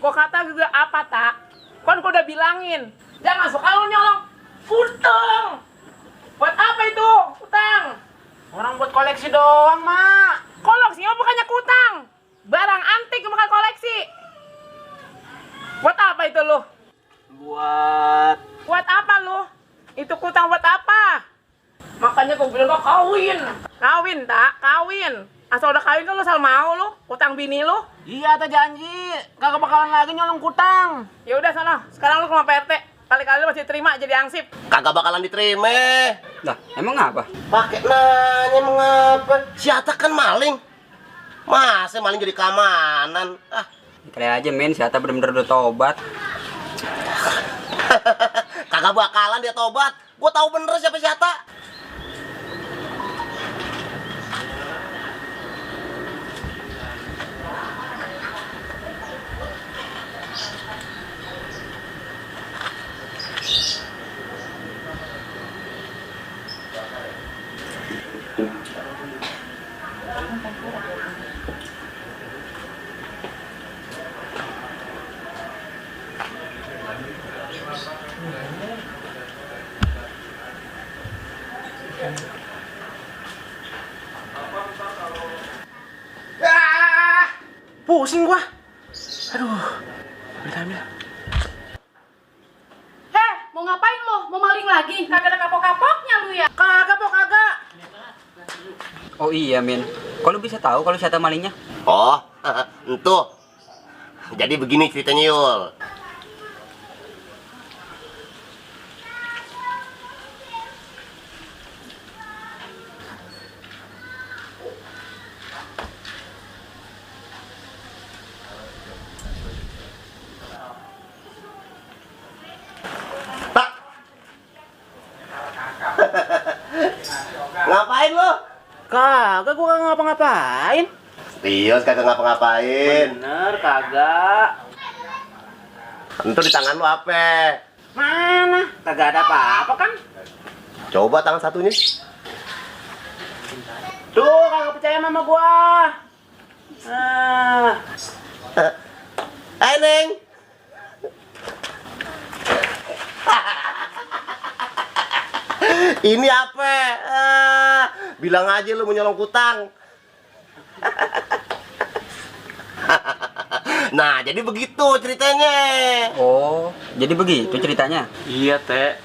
Gua kata juga apa, tak? Kan gua udah bilangin, jangan suka lu nyolong utang. Buat apa itu utang? Orang buat koleksi doang, Mak. Koleksinya bukannya utang. Barang antik bukan koleksi. Buat apa itu lu? Buat apa lu? Itu utang buat apa? Makanya gua bilang gak kawin. Kawin, tak? Kawin. Asal udah kawin kan lu selalu mau lu, utang bini lu. Iya, ta janji. Kagak bakalan lagi nyolong kutang. Ya udah sana, sekarang lu ke rumah PRT. Kali-kali lu masih terima jadi ansip. Kagak bakalan diterima. Lah, emang apa? Pakai nanya mengapa? Si Atta kan maling. Masa maling jadi keamanan? Ah, Kali aja men, si Atta bener-bener udah tobat. kagak bakalan dia tobat. Gua tahu bener siapa si Atta. Pusing gua. Aduh. Ambil. Heh, mau ngapain lo? Mau maling lagi? Kagak ada kapok-kapoknya lu ya? Kagak, Pok, kagak. Oh iya men, kok lu bisa tahu kalau si Atta malingnya? Oh, entuh. Jadi begini ceritanya, Yul. Tak. Ngapain lo? Kagak, gua kagak ngapa-ngapain. Serius kagak ngapa-ngapain. Bener, kagak. Entuh di tangan lu apa? Mana? Kagak ada apa-apa kan? Coba tangan satunya. Tuh, kagak percaya sama gua. Ah. Hai, Neng. Ini apa? Bilang aja lu mau nyolong kutang. Nah, jadi begitu ceritanya. Oh, jadi begitu ceritanya? Iya, Teh.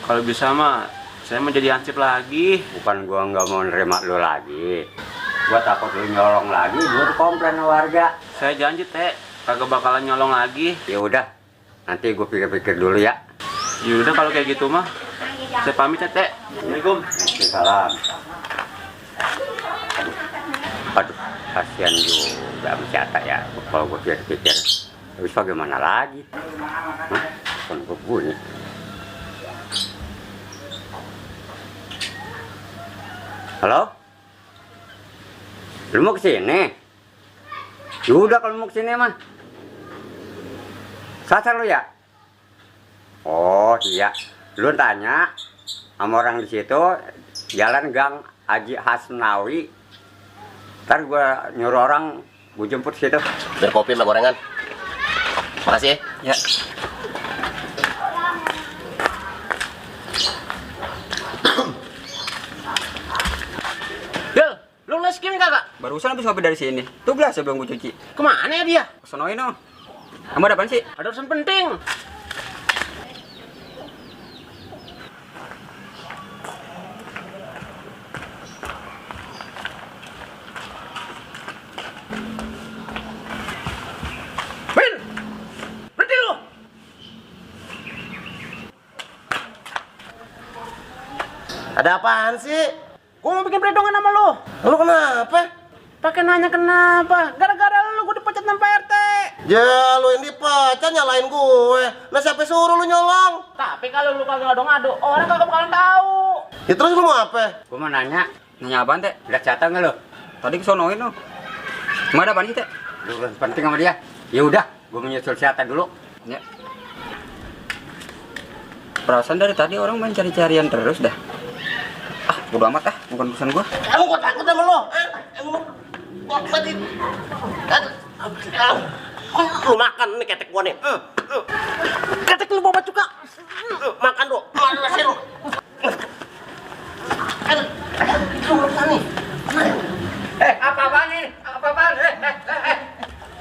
Kalau bisa mah saya mau jadi ansip lagi. Bukan gua nggak mau nerima lu lagi. Gua takut lu nyolong lagi, gua komplain sama warga. Saya janji, Teh, kagak bakalan nyolong lagi. Ya udah, nanti gua pikir-pikir dulu ya. Yaudah kalau kayak gitu mah. Saya pamit ya, Teh. Assalamualaikum. Salam. Aduh, kasihan juga sama si Atta ya. Kalau gua pikir-pikir, habis bagaimana lagi? Kan gua bunyi. Halo? Lu mau kesini? Yaudah kalau mau kesini mah. Sasar lu ya? Oh iya. Lu tanya sama orang di situ, Jalan Gang Haji Hasnawi. Ntar gua nyuruh orang gua jemput situ. Biar kopi sama gorengan. Makasih ya. Ya. Del, lu les kimi kagak? Barusan habis ngopi dari sini. Tuh gelas sebelum gue cuci. Kemana ya dia? Kesonoin dong. Kamu ada apaan sih? Ada urusan penting. Win! Berhenti lu! Ada apaan sih? Gua mau bikin perhitungan sama lu. Lu kenapa? Pakai nanya kenapa? Gara-gara lu gua dipecat sama Pak RT. Ya, lu yang dipecat nyalain gue. Nah, siapa suruh lu nyolong? Tapi kalau lu kagak ngadu-ngadu, orang kagak bakalan tahu. Ya terus lu mau apa? Gua mau nanya, Nanya apaan, Teh? lihat jatah nggak lu? Tadi kesonoin lo. Emang ada apaan sih, Teh? Lu urusan penting sama dia. Ya udah, gua menyusul si Atta dulu. Ya. Perasaan dari tadi orang main cari-carian terus dah. Ah, bodo amat ah, bukan urusan gua. Emang gue takut sama lu? Emang lu? Gua mati. Lu makan nih ketek gua nih. Ketek lu bawa cuka. Makan lu. Makan nasi lu. Lu makan nih. Apa-apaan ini? Apa-apaan?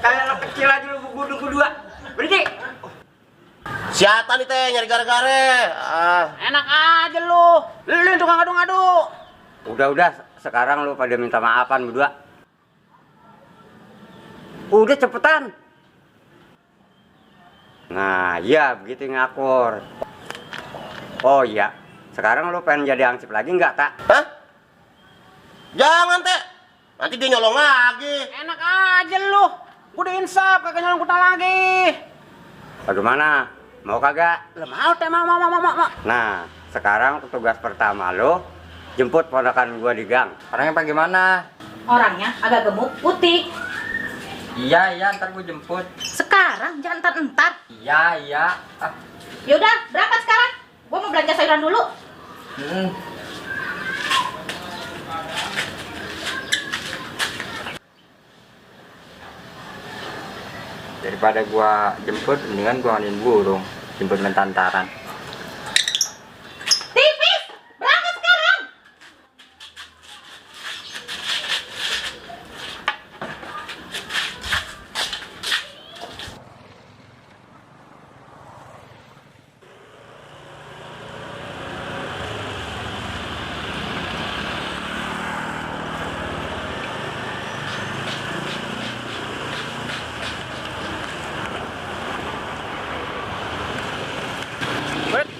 Kayak anak kecil aja lu gudung berdua. Berhenti. Siapa nih teh nyari gara-gara? Enak aja lu. Lu yang tukang ngadu-ngadu. Udah, sekarang lu pada minta maafan berdua. Udah cepetan. Nah, iya begitu ngakur. Oh iya, sekarang lu pengen jadi hansip lagi nggak, Tak? Hah? Jangan teh. Nanti dia nyolong lagi. Enak aja lu. Gua udah insaf, kagak nyolong kutang lagi. Bagaimana? Mau kagak? Lah mau teh, mau. Nah, sekarang tugas pertama lo jemput ponakan gua di gang. Orangnya bagaimana? Orangnya agak gemuk, putih. Iya, ntar gue jemput. Sekarang, jangan entar. Iya. Yaudah, berangkat sekarang. Gua mau belanja sayuran dulu. Daripada gua jemput, mendingan gua nganin burung. Jemput mentantaran. Tipis, berangkat sekarang.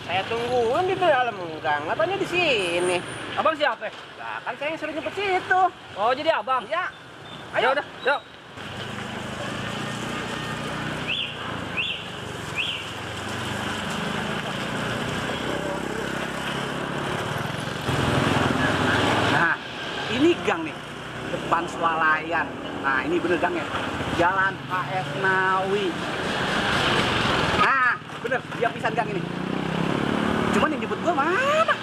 Saya tungguin di dalam gang, katanya di sini. Abang siapa? Lah kan saya yang suruh nyempet situ. Oh jadi abang? Ya. Ayo udah, yuk. Nah, ini gang nih, depan swalayan. Nah ini bener gangnya, Jalan HS Nawi. Nah bener, dia pisan gang ini. Cuman yang jemput gua mana?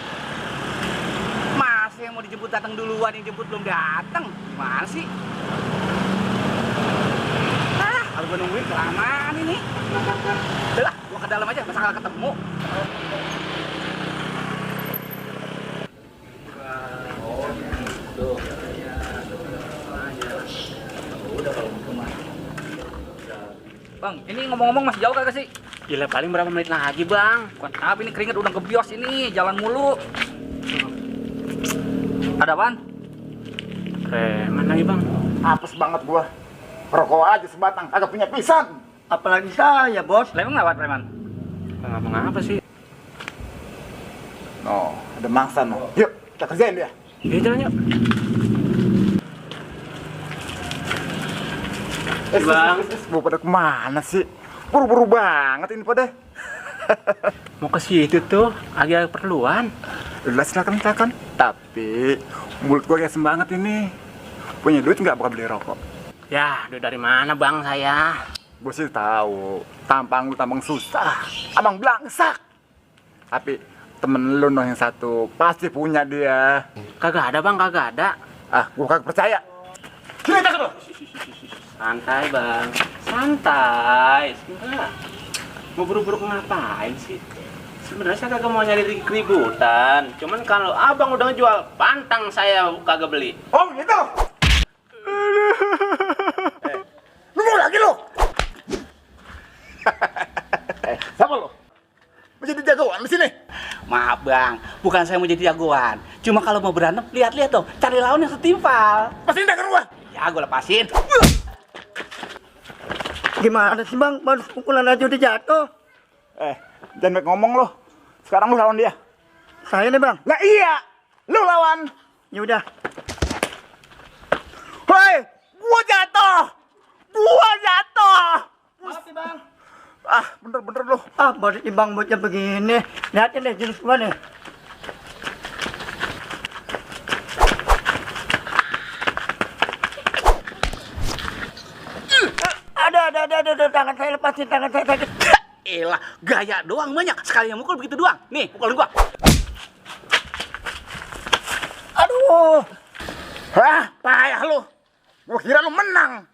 Masa yang mau dijemput datang duluan, yang jemput belum datang? Gimana sih? Kalau gua nungguin kelamaan ini. Udah lah, gua ke dalam aja, masa nggak ketemu. Bang, ini ngomong-ngomong masih jauh kagak sih? Gila, paling berapa menit lagi, Bang? Bukan apa ini, keringet udah kebios ini, jalan mulu. Ada apaan? Mana lagi bang? Apes banget gua. Rokok aja sebatang, agak punya pisan. Apalagi saya, Bos. Emang lewat preman? Nggak ngapa sih? No, ada mangsa no. Yuk, kita kerjain dia. Ya jalan yuk. Bang. Mau pada kemana sih? Buru-buru banget ini pada. Mau ke situ tuh, agak perluan. Udah silakan. Tapi mulut gua kayak sembanget ini. Punya duit nggak bakal beli rokok? Ya, duit dari mana bang saya? Gue sih tahu, tampang lu tampang susah, abang belangsak. Tapi temen lu noh yang satu pasti punya dia. Kagak ada bang, kagak ada. Ah, gua kagak percaya. Sini takut lu. Santai bang, santai. Enggak. Mau buru-buru ngapain sih? Sebenarnya saya kagak mau nyari keributan. Cuman kalau abang udah ngejual, pantang saya kagak beli. Oh gitu. Lu mau lagi lu? Siapa lu? Mau jadi jagoan di sini? Maaf, Bang. Bukan saya mau jadi jagoan. Cuma kalau mau berantem, lihat-lihat dong. Cari lawan yang setimpal. Pasti indah kan gua? Ya, gua lepasin. Gimana sih bang, baru pukulan aja udah jatuh. Jangan banyak ngomong lo. Sekarang lu lawan dia. Saya nih bang. Lah iya, lu lawan. Ya udah. Hei, gua jatuh. Maaf ya, Bang. Ah, bener-bener lu. Ah, baru bang bocah begini. Lihatin deh jurus gua nih. Ada, tangan saya lepasin, tangan saya sakit. Elah, gaya doang banyak. Sekali yang mukul begitu doang. Nih, pukulin gua. Aduh. Hah, payah lu. Gua kira lu menang.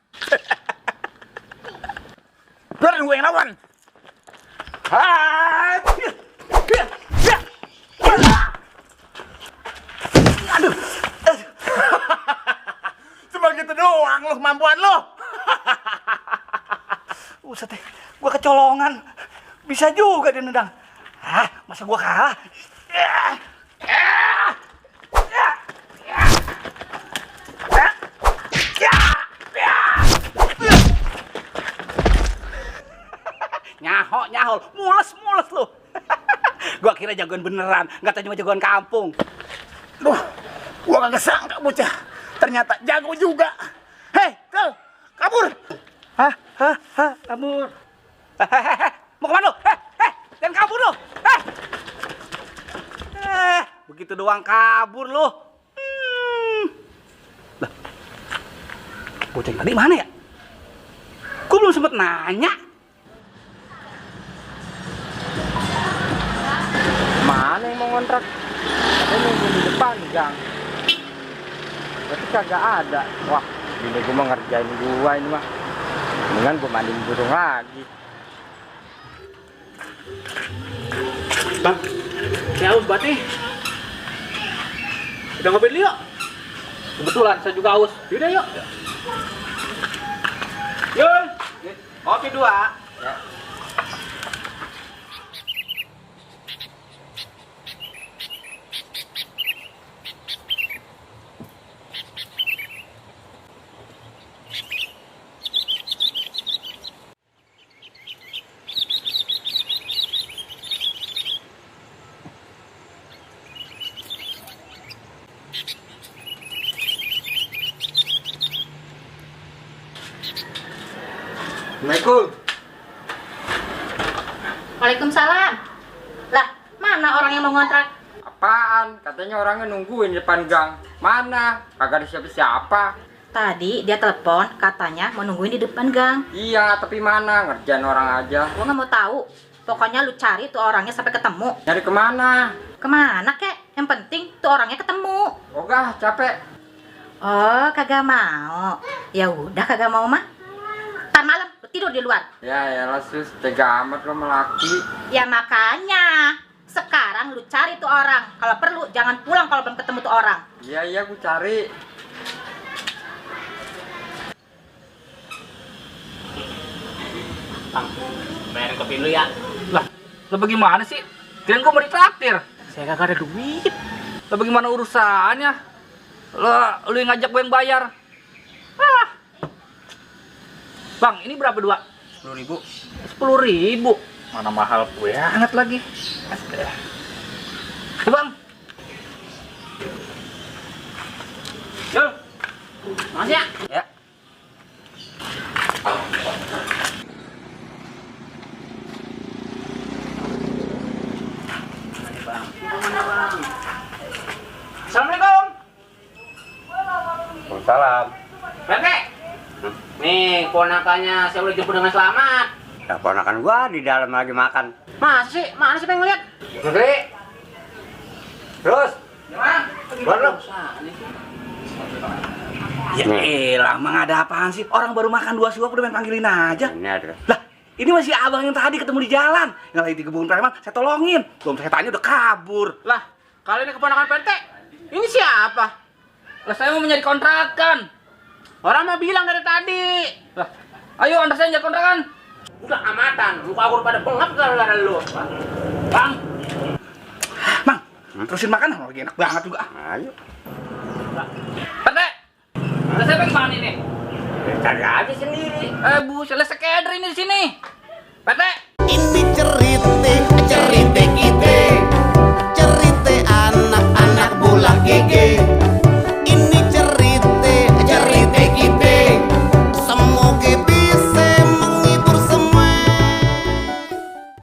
Biarin gue yang lawan. Aduh. Cuma gitu doang lo kemampuan lo. Buset deh, gue kecolongan. Bisa juga dia nendang. Masa gue kalah? Nyahol, mules lu. Gua kira jagoan beneran, nggak tahu cuma jagoan kampung. Duh, gua kagak sangka bocah. Ternyata jago juga. Hei, Kel, kabur. Kabur. Mau kemana lu? Jangan kabur lu. Begitu doang kabur lu. Lah, bocah tadi mana ya? Gua belum sempet nanya. Mana yang mau ngontrak? Ada nunggu di depan gang. Berarti kagak ada. Wah, bini gua mah ngerjain gua ini mah. Mendingan gua mandiin burung lagi. Bang, saya haus banget nih. Kita ngopi dulu yuk. Kebetulan saya juga haus. Yaudah yuk. Yul, Kopi 2. Assalamualaikum. Waalaikumsalam. Lah, mana orang yang mau ngontrak? Apaan? Katanya orangnya nungguin di depan gang. Mana? Kagak ada siapa-siapa. Tadi dia telepon, katanya mau nungguin di depan gang. Iya, tapi mana? Ngerjain orang aja. Gua nggak mau tahu. Pokoknya lu cari tuh orangnya sampai ketemu. Nyari kemana? Kemana kek? Yang penting tuh orangnya ketemu. Ogah, capek. Oh, kagak mau. Ya udah kagak mau mah. Ntar malam lu tidur di luar. Ya lah sus, tega amat lo melaki. Ya makanya sekarang lu cari tuh orang. Kalau perlu jangan pulang kalau belum ketemu tuh orang. Iya, gue cari. Bang, bayarin kopi dulu ya. Lah, lo bagaimana sih? Kirain gua mau ditraktir. Saya kagak ada duit. Lo bagaimana urusannya? Lo yang ngajak gue yang bayar. Bang, ini berapa 2? 10.000. 10.000. Mana mahal banget lagi. Bang. Yul, makasih ya. Ya. Assalamualaikum. Waalaikumsalam. Bebe. Nih, ponakannya saya udah jemput dengan selamat. Ya, ponakan gua di dalam lagi makan. Masa sih? Mana sih pengen ngeliat? Gede. Terus, baru. Ya elah, emang ada apaan sih? Orang baru makan 2 suap udah main panggilin aja. Ini ada. Lah, ini masih abang yang tadi ketemu di jalan. Yang lagi di kebun preman, saya tolongin. Belum saya tanya udah kabur. Lah, kalau ini keponakan PT, ini siapa? Lah, saya mau mencari kontrakan. Orang mah bilang dari tadi. Lah, ayo antar saya nyari kontrakan. Udah amatan, muka aku pada bengap gara-gara lu. Bang. Bang, terusin makan, lagi enak banget juga. Ayo. PT, lah saya pengen makan ini. Cari aja sendiri. Bu, saya sekedar ini di sini. PT.